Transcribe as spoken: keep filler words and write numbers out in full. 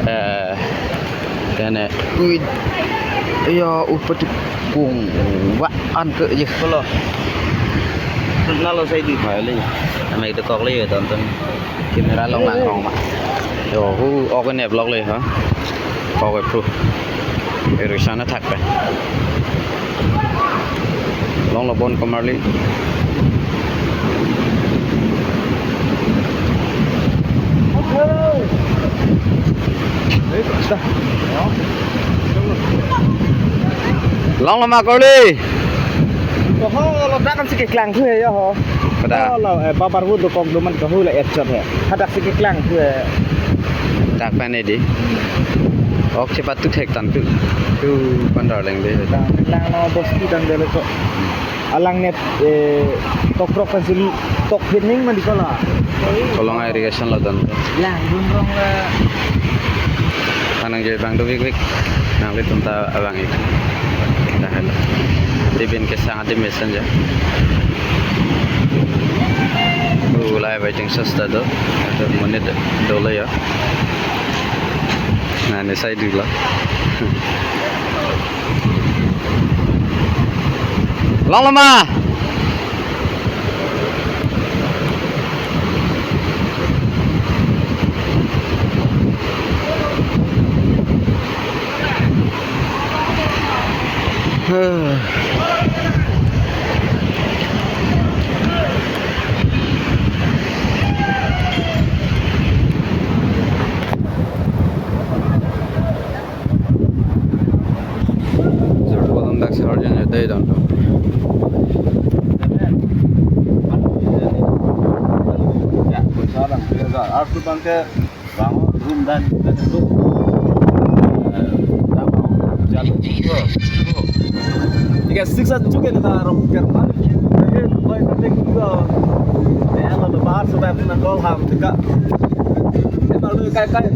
Eh, kene, ui, ya, upati kung, wa, an ke, ye. Kolo. Nalo sai di. Hai, le. Ame itu kok le, tonton. Camera long lang rong ma. Yo, hu, ok ne vlog le, ha. Ok, pro. Irrigation athak pen. Longlo bon komarli. Longlo ma korli. Oho, lo dak kan si keklang thu he ya ho. Pada. Oh, lo, eh, babar hu dokok doman kahu la etchot he. Hadak si keklang thu he. Dak pen edi. Ok, chepat tu thek tan tu. Tu pandar leng de. Lang, lang no bosti tang de lo ko. Alang net, eh, tokrok kan sili tok hening mandi kola. Kolong irrigation lo dan. Lang dun rong la. Anang joi bang do big big. Nanglitum ta abang ik. Dah hal. Di bin kesang adi messenger. Ulai waiting sasta do. Ada menit dolo ya. Nah, ne sai dula. Longlo ma. Jorpo dam dak sarjan ya dai dam. Arsu bangke bang room dan dan itu. Tiga six satu juga kita room kerja. Koi nanti kita ya lalu bahas sebab dengan kol ham juga. Kita lu kai kai.